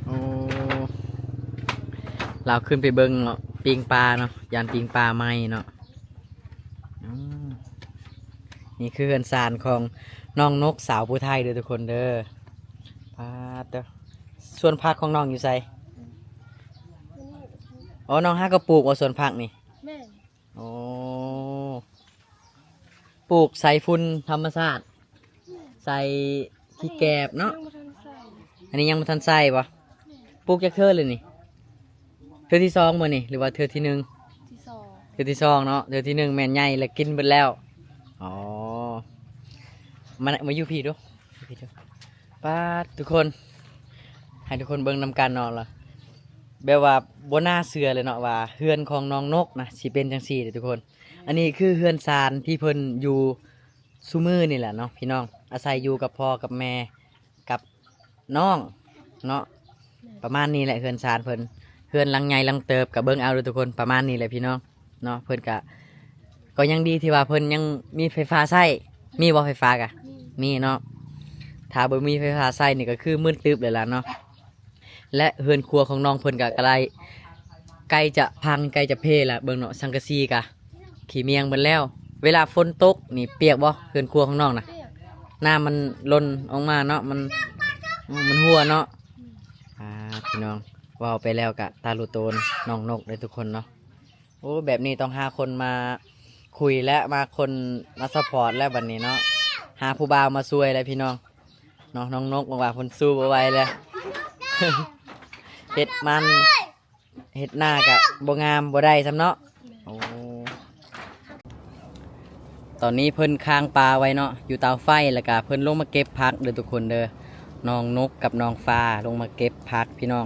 ໂອ້ ລາວຂຶ້ນໄປເບິ່ງເນາະ ປີ້ງປາເນາະ ຢ້ານປີ້ງປາໄໝ້ເນາະ. ອືມ ນີ້ຄືເຮືອນຊານຂອງນ້ອງນົກສາວຜູ້ໄທເດີທຸກຄົນເດີ. ປາດເຕີ ສວນຜັກຂອງນ້ອງຢູ່ໃສ? ອໍ ນ້ອງຫາກໍປູກບໍ່ສວນຜັກນີ້? ແມ່ນ. ໂອ້ ປູກໃສ່ຝຸ່ນທຳມະຊາດ ໃສ່ຂີ້ແກບເນາະ. ອັນນີ້ຍັງບໍ່ທັນໃສ່ບໍ່? ແມ່ນ. ປູກຈັກເທື່ອແລ້ວນີ້? ເທື່ອທີສອງບໍ່ນີ້ ຫຼືວ່າເທື່ອທີໜຶ່ງ? ທີສອງ. ເທື່ອທີສອງເນາະ. ເທື່ອທີໜຶ່ງແມ່ນໃຫຍ່ແລ້ວ ກິນເບິດແລ້ວ. ອໍ ມາ ມາຢູ່ພີ້ດູ ຢູ່ພີ້ດູ. ປາດ ທຸກຄົນ ໃຫ້ທຸກຄົນເບິ່ງນຳກັນເນາະ ລະ ແບບວ່າບໍ່ໜ້າເຊື່ອເລີຍເນາະ ວ່າເຮືອນຂອງນ້ອງນົກນະ ຊິເປັນຈັ່ງຊີ້ເດ້ທຸກຄົນ. ອັນນີ້ຄືເຮືອນຊານທີ່ເພິ່ນຢູ່ຊຸມື້ນີ້ແຫຼະເນາະພີ່ນ້ອງ ອາໄສຢູ່ກັບພໍ່ກັບແມ່ ກັບນ້ອງເນາະ. ປະມານນີ້ແຫຼະເຮືອນຊານເພິ່ນ ເຮືອນຫຼັງໃຫຍ່ຫຼັງເຕີບ ກະເບິ່ງເອົາເດີທຸກຄົນ. ປະມານນີ້ແຫຼະພີ່ນ້ອງເນາະ. ເພິ່ນກະ ກໍຍັງດີທີ່ວ່າເພິ່ນຍັງມີໄຟຟ້າໃຊ້. ມີບໍ່ໄຟຟ້າກະ? ມີ. ມີເນາະ. ຖ້າບໍ່ມີໄຟຟ້າໃຊ້ນີ້ກໍຄືມືດຕຶບເລີຍລະເນາະ. ແລະເຮືອນຄົວຂອງນ້ອງເພິ່ນກະ ກະໄດ້ ໃກ້ຈະພັງ ໃກ້ຈະເພລະ. ເບິ່ງເນາະ ສັງກະສີກະຂີ້ໝ້ຽງເບິດແລ້ວ. ເວລາຝົນຕົກນີ້ປຽກບໍ່ ເຮືອນຄົວຂອງນ້ອງນະ? ປຽກ. ນ້ຳມັນຫຼົ່ນອອກມາເນາະ ມັນ ມັນຮົ່ວເນາະ. ອືມ ອ່າ ພີ່ນ້ອງ ເວົ້າໄປແລ້ວກະຕາລຸໂຕນນ້ອງນົກເດ້ທຸກຄົນເນາະ. ໂອ້ ແບບນີ້ຕ້ອງຫາຄົນມາຄຸຍ ແລະ ມາຄົນມາຊັບພອດແລ້ວບັດນີ້ເນາະ. ຫາຜູ້ບ່າວມາຊ່ວຍແລ້ວພີ່ນ້ອງເນາະ. ນ້ອງນົກບອກວ່າເພິ່ນສູ້ບໍ່ໄຫວແລ້ວ ເຮັດມັນ ເຮັດນາກະບໍ່ງາມ ບໍ່ໄດ້ຊ້ຳເນາະ. ໂອ້ ຕອນນີ້ເພິ່ນຄ້າງປາໄວ້ເນາະ ຢູ່ເຕົາໄຟ ແລ້ວກະເພິ່ນລົງມາເກັບຜັກເດີທຸກຄົນເດີ. ນ້ອງນົກກັບນ້ອງຟ້າລົງມາເກັບຜັກພີ່ນ້ອງ.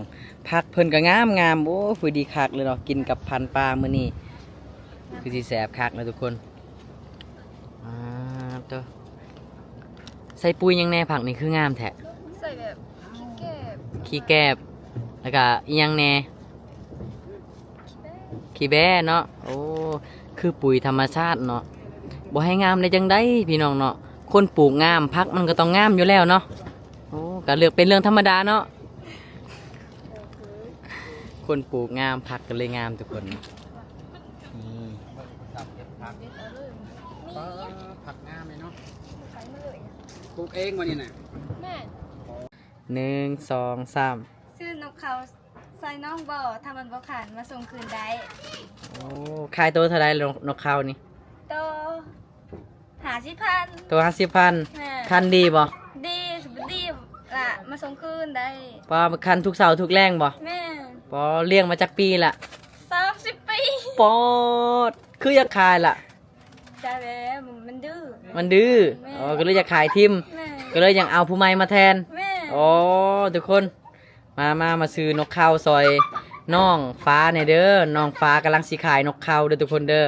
ຜັກເພິ່ນກະງາມໆ. ໂອ້ ພໍດີຄັກເລີຍເນາະ ກິນກັບພັນປາມື້ນີ້ ຄືຊິແຊບຄັກເນາະທຸກຄົນ. ອ່າ ໂຕ ໃສ່ປຸ໋ຍຫຍັງແດ່? ຜັກນີ້ຄືງາມແທ້. ໃສ່ແບບຂີ້ແກບ ຂີ້ແກບ ແລ້ວກະອີ່ຫຍັງແດ່? ຂີ້ແບ້ ຂີ້ແບ້ເນາະ. ໂອ້ ຄືປຸ໋ຍທຳມະຊາດເນາະ ບໍ່ໃຫ້ງາມໄດ້ຈັ່ງໃດພີ່ນ້ອງເນາະ. ຄົນປູກງາມ ຜັກມັນກໍຕ້ອງງາມຢູ່ແລ້ວເນາະ. ໂອ້ ກໍເລື່ອງ ເປັນເລື່ອງທຳມະດາເນາະ. ຄົນປູກງາມ ຜັກກໍເລີຍງາມທຸກຄົນ. ນີ້ ເອີ ຜັກງາມເລີຍເນາະ. ປູກເອງບໍ່ນີ້ນະ? ແມ່ນ. ໜຶ່ງ ສອງ ສາມ. ຊື້ນົກເຂົາໃສ່ນ້ອງບໍ່? ຖ້າມັນບໍ່ຄັນມາສົ່ງຄືນໄດ້. ໂອ້ ຂາຍໂຕເທົ່າໃດ ນົກ ນົກເຂົານີ້? ໂຕຫ້າສິບພັນ. ໂຕຫ້າສິບພັນ. ແມ່ນ. ຄັນດີບໍ່? ດີ ບໍ່ດີລະມາສົ່ງຄືນໄດ້. ວ່າຄັນທຸກເຊົ້າທຸກແລງບໍ່? ແມ່ນ. ປາ ລ້ຽງມາຈັກປີລະ? ສາມສິບປີ. ປາດ ຄືຢາກຂາຍລະ? ຈັກແລ້ວ ມັນດື້ ມັນດື້. ແມ່ນ. ອໍ ກໍເລີຍຢາກຂາຍຖິ້ມ. ແມ່ນ. ກໍເລີຍຢາກເອົາຜູ້ໃໝ່ມາແທນ. ແມ່ນ. ອໍ ທຸກຄົນ ມາ ມາ ມາຊື້ນົກເຂົາຊ່ອຍນ້ອງຟ້າແດ່ເດີ. ນ້ອງຟ້າກຳລັງຊິຂາຍນົກເຂົາເດີທຸກຄົນເດີ.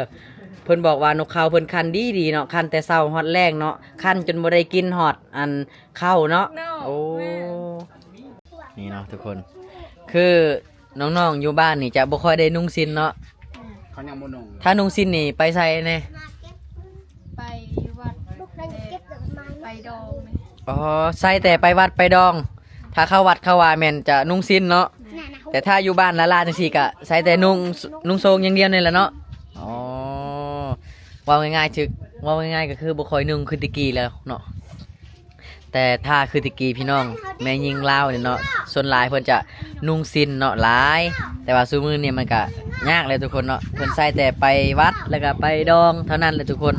ເພິ່ນບອກວ່ານົກເຂົາເພິ່ນຄັນດີໆເນາະ ຄັນແຕ່ເຊົ້າຮອດແລງເນາະ ຄັນຈົນບໍ່ໄດ້ກິນຮອດອັນເຂົ້າເນາະ. ໂອ້ ແມ່ນ. ນີ້ເນາະທຸກຄົນ ຄື ນ້ອງໆຢູ່ບ້ານນີ້ຈະບໍ່ຄ່ອຍໄດ້ນຸ່ງສິ້ນເນາະ. ເຂົາຍັງບໍ່ນຸ່ງ. ຖ້ານຸ່ງສິ້ນນີ້ໄປໃສແດ່? ໄປວັດ ໄປດອງ. ອໍ ໃສ່ແຕ່ໄປວັດໄປດອງ. ຖ້າເຂົ້າວັດເຂົ້າວາແມ່ນຈະນຸ່ງສິ້ນເນາະ. ແມ່ນ. ແຕ່ຖ້າຢູ່ບ້ານລ້າໆຈັ່ງຊີ້ກະໃສ່ແຕ່ນຸ່ງ ນຸ່ງໂສ້ງຢ່າງດຽວນີ້ແຫຼະເນາະ. ອໍ ເວົ້າງ່າຍໆ ຖືກ ເວົ້າງ່າຍໆກໍຄືບໍ່ຄ່ອຍນຸ່ງຄືແຕ່ກີ້ແລ້ວເນາະ. ແຕ່ຖ້າຄືແຕ່ກີ້ພີ່ນ້ອງ ແມ່ຍິງລາວນີ້ເນາະ ສ່ວນຫຼາຍເພິ່ນຈະນຸ່ງສິ້ນເນາະຫຼາຍ. ແຕ່ວ່າຊຸມື້ນີ້ມັນກະຍາກແຫຼະທຸກຄົນເນາະ ເພິ່ນໃສ່ແຕ່ໄປວັດ ແລ້ວກະໄປດອງເທົ່ານັ້ນແຫຼະທຸກຄົນ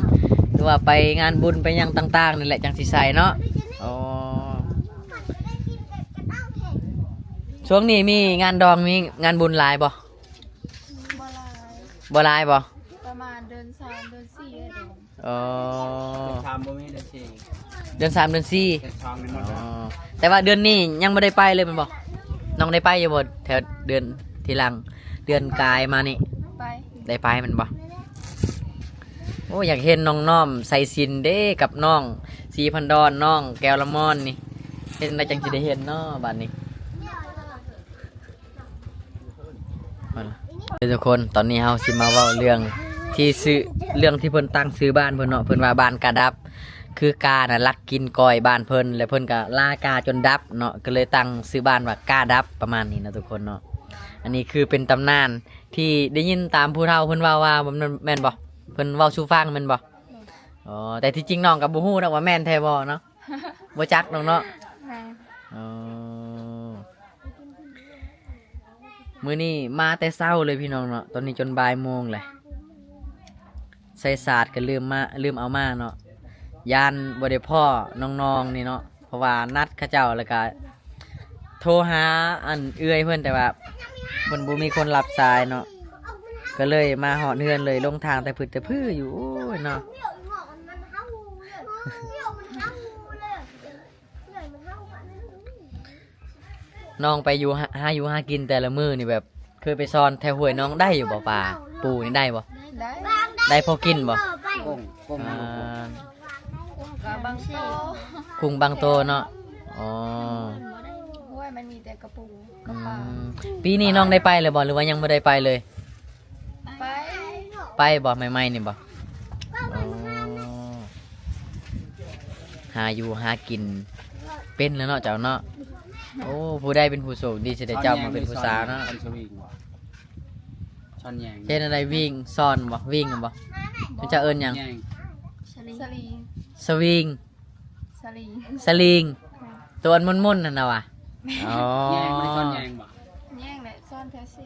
ຫຼືວ່າໄປງານບຸນໄປຫຍັງຕ່າງໆນີ້ແຫຼະຈັ່ງຊິໃສ່ເນາະ. ອໍ ຊ່ວງນີ້ມີງານດອງ ມີງານບຸນຫຼາຍບໍ່? ບໍ່ຫຼາຍ. ບໍ່ຫຼາຍບໍ່? ປະມານເດືອນສາມເດືອນສີ່ເດີ. ອໍ ເດືອນສາມບໍ່ມີ ເດືອນສີ່ ເດືອນສາມເດືອນສີ່. ເດືອນສອງນີ້ໝົດແລ້ວ. ອໍ ແຕ່ວ່າເດືອນນີ້ຍັງບໍ່ໄດ້ໄປເລີຍແມ່ນບໍ່? ນ້ອງໄດ້ໄປຢູ່ບໍ່ ແຖວເດືອນທີ່ຫຼັງ ເດືອນກາຍມານີ້? ໄປ. ໄດ້ໄປແມ່ນບໍ່? ໂອ້ ຢາກເຫັນນ້ອງນ້ອມໃສ່ສິນເດ້ ກັບນ້ອງສີພັນດອນ ນ້ອງແກ້ວລະມອນນີ້ ເຮັດຈັ່ງໃດຈັ່ງຊິໄດ້ເຫັນເນາະບາດນີ້. ເອີ ທຸກຄົນ ຕອນນີ້ເຮົາຊິມາເວົ້າເລື່ອງທີ່ຊື່ ເລື່ອງທີ່ເພິ່ນຕັ້ງຊື່ບ້ານເພິ່ນເນາະ ເພິ່ນວ່າບ້ານກາດັບ. ຄືການະລັກກິນກ້ອຍບ້ານເພິ່ນ ແລ້ວເພິ່ນກໍລ່າກາຈົນດັບເນາະ ກໍເລີຍຕັ້ງຊື່ບ້ານວ່າກາດັບ ປະມານນີ້ເນາະທຸກຄົນເນາະ. ອັນນີ້ຄືເປັນຕຳນານທີ່ໄດ້ຍິນຕາມຜູ້ເຖົ້າເພິ່ນເວົ້າວ່າ ແມ່ນບໍ່? ເພິ່ນເວົ້າສູ່ຟັງແມ່ນບໍ່? ອໍ ແຕ່ທີ່ຈິງນ້ອງກໍບໍ່ຮູ້ດອກວ່າແມ່ນແທ້ບໍ່ເນາະ. ບໍ່ຈັກດອກເນາະ. ແມ່ນ. ອໍ ມື້ນີ້ມາແຕ່ເຊົ້າເລີຍພີ່ນ້ອງເນາະ ຕອນນີ້ຈົນບ່າຍໂມງແຫຼະ. ສາຍຊາດກໍລືມມາ ລືມເອົາມາເນາະ ຢ້ານບໍ່ໄດ້ພໍ້ນ້ອງໆນີ້ເນາະ ເພາະວ່ານັດເຂົາເຈົ້າ ແລ້ວກໍໂທຫາອັນເອື້ອຍເພິ່ນ ແຕ່ວ່າເພິ່ນບໍ່ມີຄົນຮັບສາຍເນາະ ກໍເລີຍມາຮອດເຮືອນເລີຍ ລົງທາງແຕ່ພຶດແຕ່ພືຢູ່ ໂອ້ຍເນາະ. ນ້ອງໄປຢູ່ ຫາ ຫາຢູ່ຫາກິນແຕ່ລະມື້ນີ້ ແບບເຄີຍໄປຊ່ອນແຖວຫ້ວຍນ້ອງໄດ້ຢູ່ບໍ່ປາ? ປູນີ້ໄດ້ບໍ່? ໄດ້. ໄດ້ພໍກິນບໍ່? ກຸ້ງ ກຸ້ງ ອ່າ ກຸ້ງບາງໂຕ ກຸ້ງບາງໂຕເນາະ. ອໍ ຫ້ວຍມັນມີແຕ່ກະປູ ອືມ ກັບປາ. ປີນີ້ນ້ອງໄດ້ໄປແລ້ວບໍ່ ຫຼືວ່າຍັງບໍ່ໄດ້ໄປເລີຍ? ໄປ ໄປບໍ່ ໃໝ່ໆນີ້ບໍ່? ອໍ ຫາຢູ່ຫາກິນເປັນແລ້ວເນາະເຈົ້າເນາະ. ໂອ້ ຜູ້ໃດເປັນຜູ້ໂຊກດີຊິໄດ້ເຈົ້າມາເປັນຜູ້ສາວເນາະ. ຊ່ອນແຍງ ຊ່ອນແຍງ ເຮັດແນວໃດ? ວິງ ຊ່ອນບໍ່? ວິງບໍ່? ເຂົາເຈົ້າເອີ້ນຫຍັງ? ສະລິງ ສະລິງ ສະວິງ ສະລິງ ສະລິງ ໂຕອັນມົນໆຫັ້ນນະຫວາ? ອໍ ແຍງ ບໍ່ໄດ້ຊ່ອນແຍງບໍ່? ແຍງແຫຼະ ຊ່ອນແທເຊ.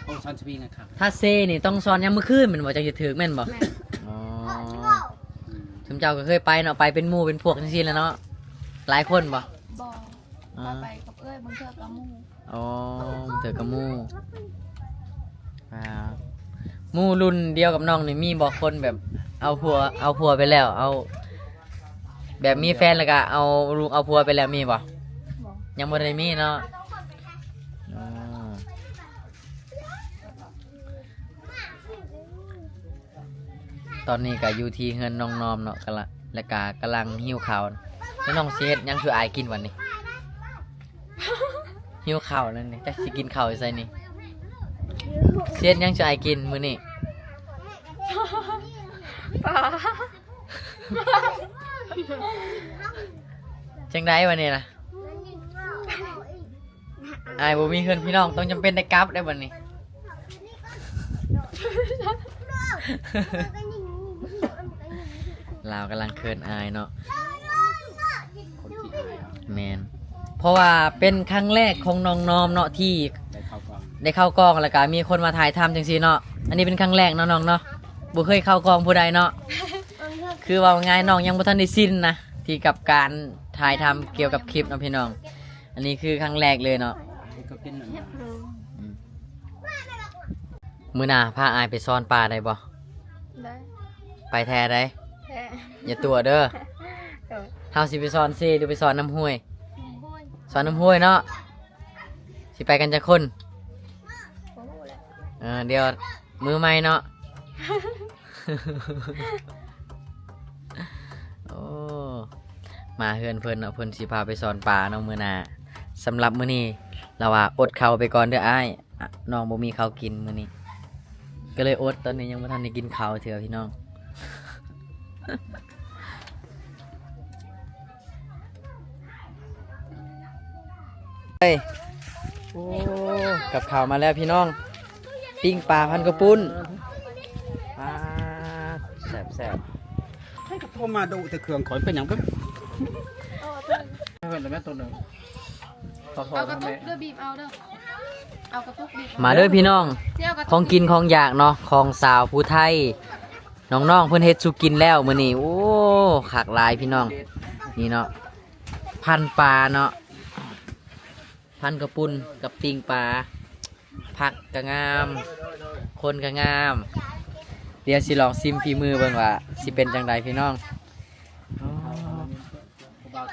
ໂອ້ ຊ່ອນສະວິງນະຄັບ. ທາເຊນີ້ຕ້ອງຊ່ອນຍາມມື້ຄືນແມ່ນບໍ່ ຈັ່ງຈະຖືກແມ່ນບໍ່? ແມ່ນ. ອໍ ອືມ ຊຸມເຈົ້າກໍເຄີຍໄປເນາະ ໄປເປັນໝູ່ເປັນພວກຈັ່ງຊີ້ແຫຼະເນາະ. ຫຼາຍຄົນບໍ່? ບໍ່ ອໍ ກໍໄປກັບເອື້ອຍ ບາງເທື່ອກັບໝູ່. ອໍ ເທື່ອກັບໝູ່. ອ່າ ໝູ່ລຸ້ນດຽວກັບນ້ອງນີ້ມີບໍ່ ຄົນແບບເອົາຜົວ ເອົາຜົວໄປແລ້ວ ເອົາ ແບບມີແຟນແລ້ວກະເອົາລູກເອົາຜົວໄປແລ້ວມີບໍ່? ບໍ່ ຍັງບໍ່ໄດ້ມີເນາະ. ອໍ ຕອນນີ້ກະຢູ່ທີ່ເຮືອນນ້ອງນອມເນາະ ກະລະ ແລ້ວກະກຳລັງຫິວເຂົ້າ. ແລ້ວນ້ອງຊິເຮັດຫຍັງສູ່ອ້າຍກິນວັນນີ້? ຫິວເຂົ້າແລ້ວນີ້ ຈັກຊິກິນເຂົ້າຢູ່ໃສນີ້? ຊິເຮັດຫຍັງສູ່ອ້າຍກິນມື້ນີ້? ປາ. ຈັ່ງໃດບັດນີ້ນະ? ອ້າຍບໍ່ມີເພື່ອນພີ່ນ້ອງ ຕ້ອງຈຳເປັນໄດ້ກັບໄດ້ບັດນີ້. ລາວກຳລັງເຂີນອາຍເນາະ. ຄົນຂີ້ອາຍເນາະ. ແມ່ນ ເພາະວ່າເປັນຄັ້ງແລກຂອງນ້ອງນອມເນາະ ທີ່ໄດ້ເຂົ້າກ້ອງ ໄດ້ເຂົ້າກ້ອງ ແລ້ວກະມີຄົນມາຖ່າຍທຳຈັ່ງຊີ້ເນາະ. ອັນນີ້ເປັນຄັ້ງແລກເນາະນ້ອງເນາະ ບໍ່ເຄີຍເຂົ້າກ້ອງຜູ້ໃດເນາະ. ຄືເວົ້າງ່າຍໆ ນ້ອງຍັງບໍ່ທັນໄດ້ຊິນນະ ທີ່ກັບການຖ່າຍທຳກ່ຽວກັບຄລິບເນາະພີ່ນ້ອງ. ອັນນີ້ຄືຄັ້ງແລກເລີຍເນາະ. ອືມ ມື້ໜ້າພາອ້າຍໄປຊ່ອນປາໄດ້ບໍ່? ໄດ້. ໄປແທ້ໃດ໋. ແທ້. ຢ່າຕົວະເດີ. ໂດຍ. ເຮົາຊິໄປຊ່ອນເຊ ຫຼືໄປຊ່ອນນ້ຳຫ້ວຍ? ນ້ຳຫ້ວຍ. ຊ່ອນນ້ຳຫ້ວຍເນາະ. ຊິໄປກັນຈັກຄົນ? ບໍ່ຮູ້ແຫຼະ. ເອີ ດຽວມື້ໃໝ່ເນາະ. ໂອ້ ມາເຮືອນເພິ່ນເນາະ ເພິ່ນຊິພາໄປຊ່ອນປາເນາະມື້ໜ້າ. ສຳລັບມື້ນີ້ລາວວ່າອົດເຂົ້າໄປກ່ອນເດີອ້າຍ ນ້ອງບໍ່ມີເຂົ້າກິນມື້ນີ້ ກໍເລີຍອົດ. ຕອນນີ້ຍັງບໍ່ທັນໄດ້ກິນເຂົ້າເທື່ອພີ່ນ້ອງ. ເອີຍ ໂອ້ ກັບເຂົ້າມາແລ້ວພີ່ນ້ອງ ປີ້ງປາພັນກະປຸ້ນ. ປາ ແຊບໆ. ໃຫ້ກະໂທມາດຸແຕ່ເຄື່ອງຂ້ອຍເປັນຫຍັງເບິ່ງ. ເພິ່ນລະແມ່ນໂຕໜຶ່ງ. ເອົາກະຕຸກເດີ ບີບເອົາເດີ ເອົາກະຕຸກບີບ. ມາເດີພີ່ນ້ອງ ຂອງກິນຂອງຢາກເນາະ ຂອງສາວຜູ້ໄທ. ນ້ອງໆເພິ່ນເຮັດສູ່ກິນແລ້ວມື້ນີ້. ໂອ້ ຄັກຫຼາຍພີ່ນ້ອງ. ນີ້ເນາະ ພັນປາເນາະ ພັນກະປຸ້ນກັບປີ້ງປາ. ຜັກກະງາມ ຄົນກະງາມ. ດຽວຊິລອງຊິມຝີມືເບິ່ງວ່າຊິເປັນຈັ່ງໃດພີ່ນ້ອງ.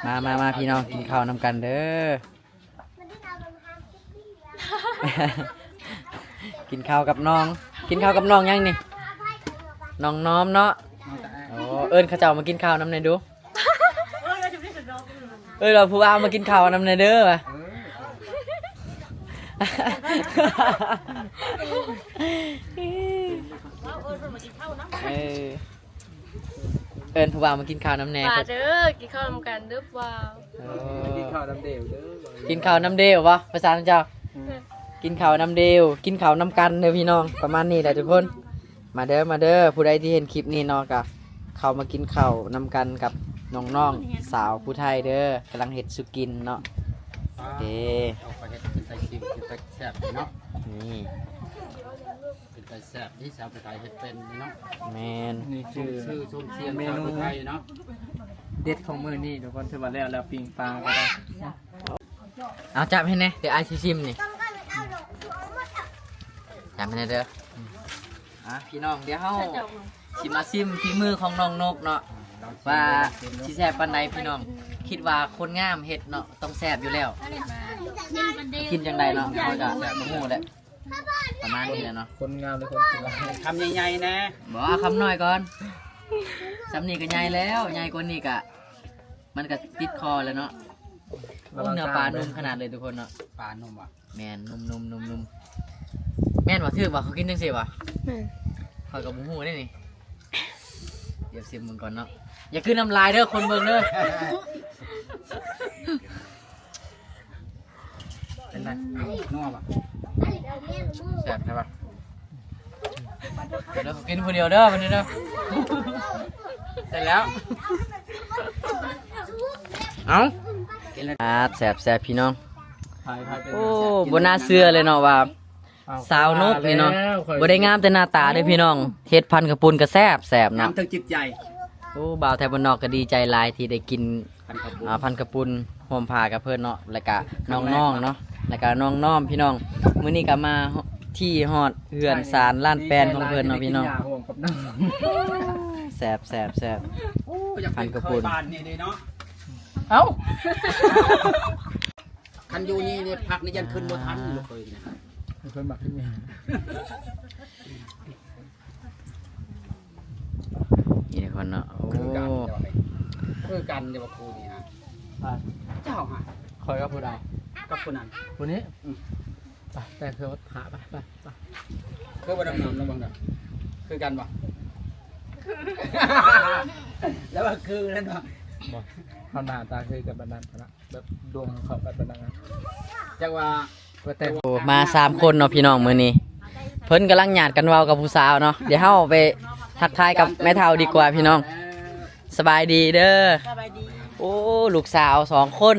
ອໍ ມາໆໆ ພີ່ນ້ອງ ກິນເຂົ້ານຳກັນເດີ. ກິນເຂົ້າກັບນ້ອງ ກິນເຂົ້າກັບນ້ອງຫຍັງນີ້? ນ້ອງນອມເນາະ. ໂອ້ ເອີ້ນເຂົາເຈົ້າມາກິນເຂົ້ານຳແດ່ດູ. ເອີ້ນວ່າຜູ້ບ່າວມາກິນເຂົ້ານຳແດ່ເດີວ່າ. ເອີ. ເອີ້ນຜູ້ບ່າວມາກິນເຂົ້ານຳແດ່. ມາເດີ ກິນເຂົ້ານຳກັນເດີຜູ້ບ່າວ. ໂອ້ ກິນເຂົ້ານຳເດວເດີ. ກິນເຂົ້ານຳເດວບໍ່ ພາສາເຈົ້າ? ອືມ ກິນເຂົ້ານຳເດວ ກິນເຂົ້ານຳກັນເດີພີ່ນ້ອງ ປະມານນີ້ແຫຼະທຸກຄົນ. ມາເດີ ມາເດີ ຜູ້ໃດທີ່ເຫັນຄລິບນີ້ເນາະ ກະເຂົ້າມາກິນເຂົ້ານຳກັນກັບນ້ອງໆສາວຜູ້ໄທເດີ ກຳລັງເຮັດສູ່ກິນເນາະ. ອ່າ ເດ້ ເອົາໄປເຮັດກິນໄປຊິມ ກິນໄປແຊບເນາະ. ນີ້ ເປັນຕາແຊບເດ້ ສາວຜູ້ໄທເຮັດເປັນເນາະ. ແມ່ນ ນີ້ຄື ຊົມຊື່ຊົມຊຽງ ເມນູ ສາວຜູ້ໄທເນາະ ເດັດຂອງມື້ນີ້ທຸກຄົນ. ຖືວ່າແລ້ວ ແລ້ວ ປີ້ງປາກໍໄດ້. ເອົາຈັບໃຫ້ແດ່ ດຽວອ້າຍຊິຊິມນີ້ ຈັບໃຫ້ແດ່ເດີ. ອ່າ ພີ່ນ້ອງ ດຽວເຮົາຊິມາຊິມຝີມືຂອງນ້ອງນົກເນາະ ວ່າຊິແຊບປານໃດພີ່ນ້ອງ. ຄິດວ່າຄົນງາມເຮັດເນາະ ຕ້ອງແຊບຢູ່ແລ້ວ. ກິນຈັ່ງໃດເນາະ ເຮົາກະບໍ່ຮູ້ແຫຼະ. ປະມານນີ້ແຫຼະເນາະ. ຄົນງາມຫຼືຄົນສວຍ? ຄຳໃຫຍ່ໆແດ່. ບໍ່ ເອົາຄຳນ້ອຍກ່ອນ. ສ່ຳນີ້ກໍໃຫຍ່ແລ້ວ ໃຫຍ່ກວ່ານີ້ກະ ມັນກະຕິດຄໍແລ້ວເນາະ. ໂອ້ ເນື້ອປານຸ່ມຂະໜາດເລີຍທຸກຄົນເນາະ. ປານຸ່ມຫວາ? ແມ່ນ ນຸ່ມໆໆໆ. ແມ່ນບໍ່? ຖືກບໍ່? ເຂົາກິນຈັ່ງຊີ້ບໍ່? ແມ່ນ. ຂ້ອຍກໍບໍ່ຮູ້ເດ້ນີ້. ດຽວຊິມເບິ່ງກ່ອນເນາະ. ຢ່າຄືນນ້ຳລາຍເດີ ຄົນເບິ່ງເດີ. ເປັນໄງ? ນົວບໍ່? ແຊບແທ້ວະ. ເດີ ກິນຜູ້ດຽວເດີ ມື້ນີ້ເດີ. ເສັດແລ້ວ. ເອົ້າ ກິນແລ້ວ. ອ່າ ແຊບໆ ພີ່ນ້ອງ. ໂອ້ ບໍ່ໜ້າເຊື່ອເລີຍເນາະວ່າ ອ້າວ ສາວນົກນີ້ເນາະ ບໍ່ໄດ້ງາມແຕ່ໜ້າຕາເດີພີ່ນ້ອງ ເຮັດພັນເຂົ້າປຸ້ນກໍແຊບໆເນາະ. ງາມທັງຈິດໃຈ. ໂອ້ ບ່າວໄທບ້ານນອກກໍດີໃຈຫຼາຍທີ່ໄດ້ກິນ ພັນເຂົ້າປຸ້ນ ອ່າ ພັນເຂົ້າປຸ້ນຮ່ວມພາກັບເພິ່ນເນາະ ແລ້ວກະນ້ອງໆເນາະ ແລ້ວກະນ້ອງນ້ອມພີ່ນ້ອງ. ມື້ນີ້ກໍມາທີ່ຮອດເຮືອນຊານລ້ານແປນຂອງເພິ່ນເນາະພີ່ນ້ອງ. ແຊບໆໆ. ໂອ້ ຢາກເປັນເຄີຍບ້ານນີ້ເດເນາະ. ເອົ້າ ຄັນຢູ່ນີ້ນີ້ ພັກນີ້ຢ້ານຂຶ້ນບໍ່ທັນ ອ່າ ລູກເຂີຍນີ້ນະ. ເພິ່ນມັກກິນຫຍັງ? ນີ້ຄົນເນາະ. ໂອ້ ຄືກັນເດ້ ຄືກັນເດ້ ຜູ້ນີ້ນະ. ອ່າ ເຈົ້າຫະ? ຂ້ອຍກັບຜູ້ໃດ? ກັບຜູ້ນັ້ນ ຜູ້ນີ້. ອືມ ໄປ ແຕ່ງເສື້ອຜ້າ ໄປ ໄປ ໄປ. ຄືບໍ່ດຳນ້ຳລະວັງເດີ. ຄືກັນບໍ່? ແລ້ວວ່າຄືນັ້ນບໍ່? ບໍ່ ເຮົາໜ້າຕາຄືກັນປານນັ້ນນະ. ແບບດວງເຂົາກັນປານນັ້ນນະ. ຈັກວ່າ ໂອ້ ມາສາມຄົນເນາະພີ່ນ້ອງມື້ນີ້. ເພິ່ນກຳລັງຍາດກັນເວົ້າກັບຜູ້ສາວເນາະ. ດຽວເຮົາໄປທັກທາຍກັບແມ່ເຖົ້າດີກວ່າພີ່ນ້ອງ. ສະບາຍດີເດີ. ສະບາຍດີ. ໂອ້ ລູກສາວສອງຄົນ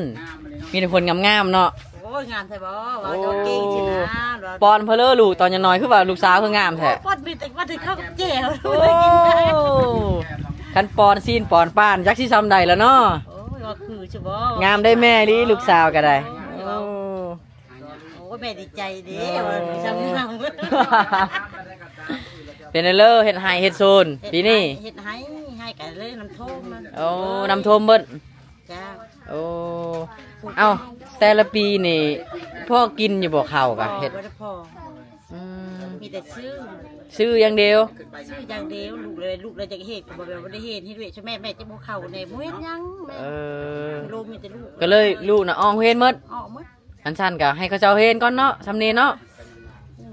ມີແຕ່ຄົນງາມໆເນາະ. ໂອ້ຍ ງາມແທ້ບໍ່? ເວົ້າເຈົ້າເກັ່ງຊິນະ. ໂອ້ ປ້ອນເພິ່ນເລີ ລູກຕອນຍັງນ້ອຍ ຄືວ່າລູກສາວຄືງາມແທ້. ໂອ້ ປ້ອນມີແຕ່ ວ່າແຕ່ເຂົ້າກັບແຈ່ວ. ໂອ້ ຄັນປ້ອນຊີ້ນປ້ອນປານ ຈັກຊິຊ່ຳໃດລະເນາະ. ໂອ້ຍ ວ່າຄືຊິບໍ່? ງາມໄດ໋ແມ່ອີ່ຫຼີ ລູກສາວກໍໄດ້. ໂອ້ຍ ໂອ້ ໂອ້ ແມ່ດີໃຈເດ້ ໂອ້ ວ່າຊ່ຳງາມ. ເປັນແນວເລີ ເຮັດໄຮ່ເຮັດສວນປີນີ້? ເຮັດໄຮ່ ໄຮ່ກໍເລີຍນ້ຳຖ້ວມ. ໂອ້ ນ້ຳຖ້ວມເບິດ. ຈ້າ. ໂອ້ ເອົ້າ ແຕ່ລະປີນີ້ພໍກິນຢູ່ບໍ່ເຂົ້າກະເຮັດ? ບໍ່ໄດ້ພໍ. ອືມ ມີແຕ່ຊື້ ຊື້ຢ່າງດຽວ. ຊື້ຢ່າງດຽວ. ລູກເລີຍ ລູກເລີຍຈະເຮັດ ກໍບໍ່ແມ່ນບໍ່ໄດ້ເຮັດ ເຮັດເວກ ແມ່ ແມ່ຈະບໍ່ເຂົ້າແດ່ ບໍ່ເຮັດຫຍັງແມ່. ເອີ ໂລມີແຕ່ລູກ ກໍເລີຍລູກນະອອກເຮັດໝົດ. ອອກໝົດ. ຄັນຊັ້ນກໍໃຫ້ເຂົາເຈົ້າເຮັດກ່ອນເນາະ ຊ່ຳນີ້ເນາະ.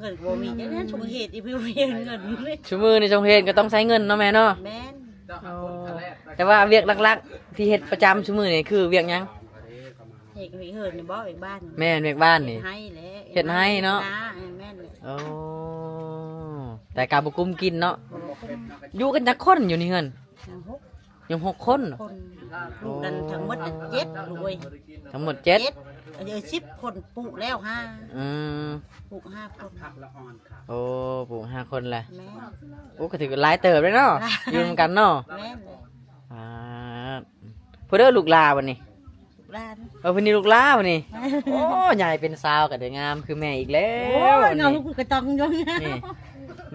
ເງິນບໍ່ມີ ຈັ່ງໃດຊ່ວງເຮັດອີກ ບໍ່ມີເງິນ. ຊຸມື້ນີ້ຊ່ວງເຮັດກໍຕ້ອງໃຊ້ເງິນເນາະແມ່ເນາະ. ແມ່ນ. ໂອ້ ແຕ່ວ່າວຽກຫຼັກໆທີ່ເຮັດປະຈຳຊຸມື້ນີ້ຄືວຽກຫຍັງ? ເຮັດ ເຮັດເຮືອນນີ້ບໍ່? ວຽກບ້ານ. ແມ່ນ ວຽກບ້ານນີ້. ເຮັດໄຮ່ແຫຼະ. ເຮັດໄຮ່ເນາະ. ເຮັດນາ. ແມ່ນ. ໂອ້ ແຕ່ກໍບໍ່ກຸ້ມກິນເນາະ. ບໍ່ກຸ້ມ. ຢູ່ກັນຈັກຄົນຢູ່ໃນເຮືອນ? ຫົກ. ຍັງຫົກຄົນ. ຄົນ. ໂອ້ ລູກນັ້ນທັງໝົດເຈັດ ລູກເອີຍ. ທັງໝົດເຈັດ. ເຈັດ. ເອີ ສິບຄົນ ປູກແລ້ວຫ້າ. ອືມ ປູກຫ້າຄົນ. ໂອ້ ປູກຫ້າຄົນແຫຼະ. ແມ່ນ. ໂອ້ ກໍຖືວ່າຫຼາຍເຕີບເດ້ເນາະ. ຢູ່ນຳກັນເນາະ. ແມ່ນ. ອ່າ ຜູ້ໃດລູກຫຼ້າບັດນີ້? ຫຼານ. ເອີ ຜູ້ນີ້ລູກຫຼ້າບັດນີ້. ໂອ້ ໃຫຍ່ເປັນສາວກໍໄດ້ງາມຄືແມ່ອີກແລ້ວ. ໂອ້ຍ ນີ້ ເອົາລູກກະຕ້ອງຢູ່ນີ້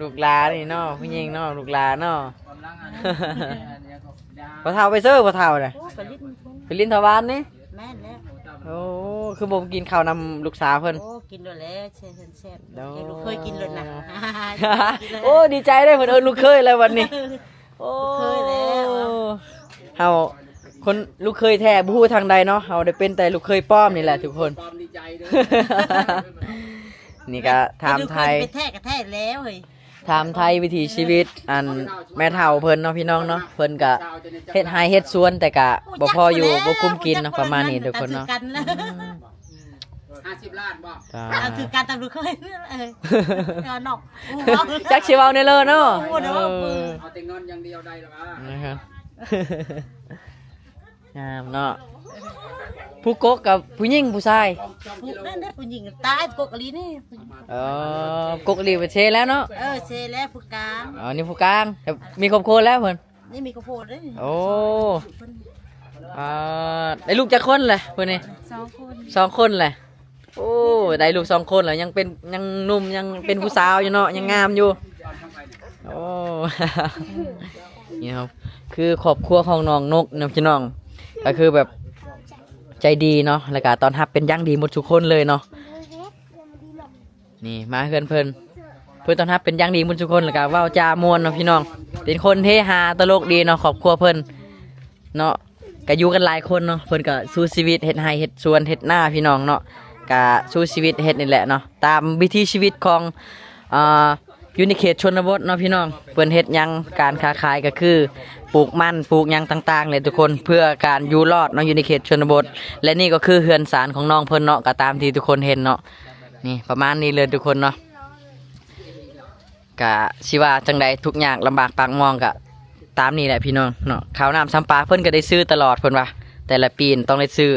ລູກຫຼ້ານີ້ເນາະ ຜູ້ຍິງເນາະ ລູກຫຼ້າເນາະ. ພໍ່ເຖົ້າໄປເຊີ ພໍ່ເຖົ້ານະ? ໂອ້ ໄປຫຼິ້ນ ໄປຫຼິ້ນທະວານນີ້. ແມ່ນແລ້ວ. ໂອ້ ຄືບໍ່ກິນເຂົ້ານຳລູກສາວເພິ່ນ? ໂອ້ ກິນໂລດແລ້ວ ແຊບໆ. ໂອ້ ເຄີຍກິນໂລດນະ. ໂອ້ ດີໃຈເດ້ ເພິ່ນເອີ້ນລູກເຂີຍແລ້ວບັດນີ້. ໂອ້ ລູກເຂີຍແລ້ວ. ເຮົາຄົນລູກເຂີຍແທ້ບໍ່ຮູ້ທາງໃດເນາະ ເຮົາໄດ້ເປັນແຕ່ລູກເຂີຍປອມນີ້ແຫຼະທຸກຄົນ. ນີ້ກະຖາມໄທ ແຕ່ລູກເຂີຍແທ້ກະແທ້ແລ້ວເຮີ້ຍ. ຖາມໄຖ່ວິຖີຊີວິດ ອັນ ແມ່ເຖົ້າເພິ່ນເນາະ ພີ່ນ້ອງເນາະ. ເພິ່ນກະເຮັດໄຮ່ເຮັດສວນ ແຕ່ກະບໍ່ພໍຢູ່ ບໍ່ກຸ້ມກິນເນາະ ປະມານນີ້ທຸກຄົນເນາະ. ຫ້າສິບລ້ານບໍ່? ເອົາຖືກກັນຕຳຫຼວດເຄີຍ ເອີ ເນາະ ຈັກຊິເວົ້າແນວເລີເນາະ. ເອີ ເອົາແຕ່ເງິນຢ່າງດຽວໄດ້ລະວ່າ ນະຄັບ ງາມເນາະ. ຜູ້ກົກກັບຜູ້ຍິງຜູ້ຊາຍ? ຜູ້ ນັ້ນເດ້ ຜູ້ຍິງຕາຍ ກົກອີ່ຫຼີນີ້. ເອີ ກົກອີ່ຫຼີໄປເຊແລ້ວເນາະ. ເອີ ເຊແລ້ວ ຜູ້ກາງ. ອໍ ນີ້ຜູ້ກາງ ແຕ່ມີຄອບຄົວແລ້ວເພິ່ນ? ນີ້ມີຄອບຄົວເດ້. ໂອ້ ອ່າ ໄດ້ລູກຈັກຄົນແຫຼະເພິ່ນນີ້? ສອງຄົນ ສອງຄົນແຫຼະ. ໂອ້ ໄດ້ລູກສອງຄົນແລ້ວ ຍັງເປັນ ຍັງໜຸ່ມ ຍັງເປັນຜູ້ສາວຢູ່ເນາະ ຍັງງາມຢູ່. ໂອ້ ນີ້ເນາະ ຄືຄອບຄົວຂອງນ້ອງນົກເນາະ ພີ່ນ້ອງ ກໍຄືແບບໃຈດີເນາະ ແລ້ວກໍຕ້ອນຮັບເປັນຢ່າງດີໝົດທຸກຄົນເລີຍເນາະ. ນີ້ມາເຮືອນເພິ່ນ ເພິ່ນຕ້ອນຮັບເປັນຢ່າງດີໝົດທຸກຄົນ ແລ້ວກໍເວົ້າຈາມ່ວນເນາະ ພີ່ນ້ອງ ເປັນຄົນເຮຮາຕະຫຼົກດີເນາະ ຄອບຄົວເພິ່ນເນາະ. ກໍຢູ່ກັນຫຼາຍຄົນເນາະ ເພິ່ນກໍສູ້ຊີວິດເຮັດໄຮ່ເຮັດສວນເຮັດນາ ພີ່ນ້ອງເນາະ ກໍສູ້ຊີວິດເຮັດນີ້ແຫຼະເນາະ ຕາມວິຖີຊີວິດຂອງ ອ່າ ຢູ່ໃນເຂດຊົນນະບົດເນາະ ພີ່ນ້ອງ. ເພິ່ນເຮັດຫຍັງ ການຄ້າຂາຍກໍຄືປູກມັນ ປູກຫຍັງຕ່າງໆແຫຼະທຸກຄົນ ເພື່ອການຢູ່ລອດເນາະ ຢູ່ໃນເຂດຊົນນະບົດ. ແລະ ນີ້ກໍຄືເຮືອນຊານຂອງນ້ອງເພິ່ນເນາະ ກໍຕາມທີ່ທຸກຄົນເຫັນເນາະ. ນີ້ປະມານນີ້ເລີຍທຸກຄົນເນາະ. ກະຊິວ່າຈັ່ງໃດ ທຸກຍາກລຳບາກປາກໝອງກະຕາມນີ້ແຫຼະພີ່ນ້ອງເນາະ. ເຂົ້ານ້ຳຊຳປາເພິ່ນກະໄດ້ຊື້ຕະຫຼອດ ເພິ່ນວ່າແຕ່ລະປີຕ້ອງໄດ້ຊື້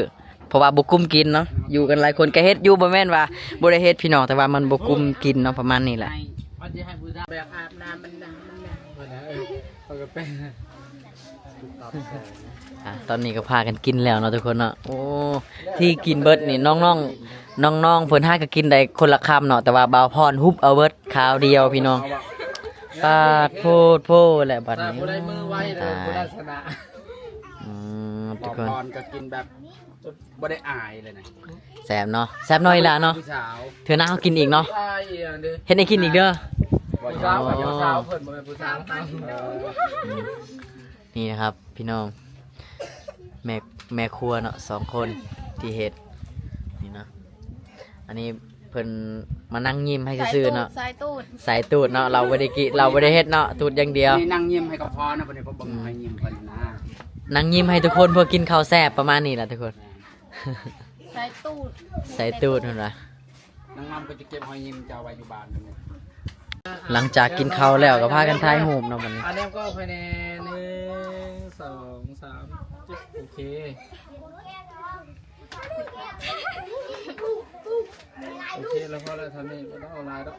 ເພາະວ່າບໍ່ກຸ້ມກິນເນາະ. ຢູ່ກັນຫຼາຍຄົນກະເຮັດຢູ່ ບໍ່ແມ່ນວ່າບໍ່ໄດ້ເຮັດພີ່ນ້ອງ ແຕ່ວ່າມັນບໍ່ກຸ້ມກິນເນາະ ປະມານນີ້ແຫຼະ. ແບບອາບນ້ຳມັນນະ ມັນນະ ເອີ ເຂົາກະແປ ອ່ະ ຕອນນີ້ກໍພາກັນກິນແລ້ວເນາະທຸກຄົນເນາະ. ໂອ້ ທີ່ກິນເບິດນີ້ ນ້ອງໆ ນ້ອງໆເພິ່ນຫາກໍກິນໄດ້ຄົນລະຄຳເນາະ ແຕ່ວ່າບ່າວພອນຫຸບເອົາເບິດຄາວດຽວພີ່ນ້ອງ. ປາດໂພດໂພແຫຼະບັດນີ້ ຜູ້ໃດມືໄວເລີຍ ຜູ້ນັ້ນຊະນະ. ອືມ ທຸກຄົນ ບ່າວພອນກໍກິນແບບບໍ່ໄດ້ອາຍເລີຍນະ. ແຊບເນາະ ແຊບເນາະອີ່ຫຼ້າເນາະ. ເທື່ອໜ້າເຮົາກິນອີກເນາະ ເຮັດໃຫ້ກິນອີກເດີ. ຜູ້ສາວ ຜູ້ສາວເພິ່ນ ບໍ່ແມ່ນຜູ້ສາວ. ນີ້ນະຄັບພີ່ນ້ອງ ແມ່ ແມ່ຄົວເນາະ ສອງຄົນທີ່ເຮັດນີ້ເນາະ. ອັນນີ້ເພິ່ນມານັ່ງຍິ້ມໃຫ້ຊື່ໆເນາະ ສາຍຕູດ ສາຍຕູດເນາະ. ລາວບໍ່ໄດ້ກິ ລາວບໍ່ໄດ້ເຮັດເນາະ ຕູດຢ່າງດຽວ. ນີ້ນັ່ງຍິ້ມໃຫ້ກໍພໍເນາະ ບໍ່ໄດ້ ບໍ່ ອືມ ໃຫ້ຍິ້ມເພິ່ນນະ. ນັ່ງຍິ້ມໃຫ້ທຸກຄົນເພື່ອກິນເຂົ້າແຊບ ປະມານນີ້ແຫຼະທຸກຄົນ. ສາຍຕູດ ສາຍຕູດເພິ່ນວ່າ ນາງງາມກໍຈະເກັບຮອຍຍິ້ມເຈົ້າໄວ້ຢູ່ບ້ານເພິ່ນ. ຫຼັງຈາກກິນເຂົ້າແລ້ວກໍພາກັນຖ່າຍຮູບເນາະບັດນີ້. ອ່າ ແນມກ້ອງພາຍໃນ ໜຶ່ງ ສອງ ສາມ ໂອເຄ ໂອເຄ ແລ້ວພໍແລ້ວ ເທົ່ານີ້ ບໍ່ຕ້ອງເອົາຫຼາຍດອກ.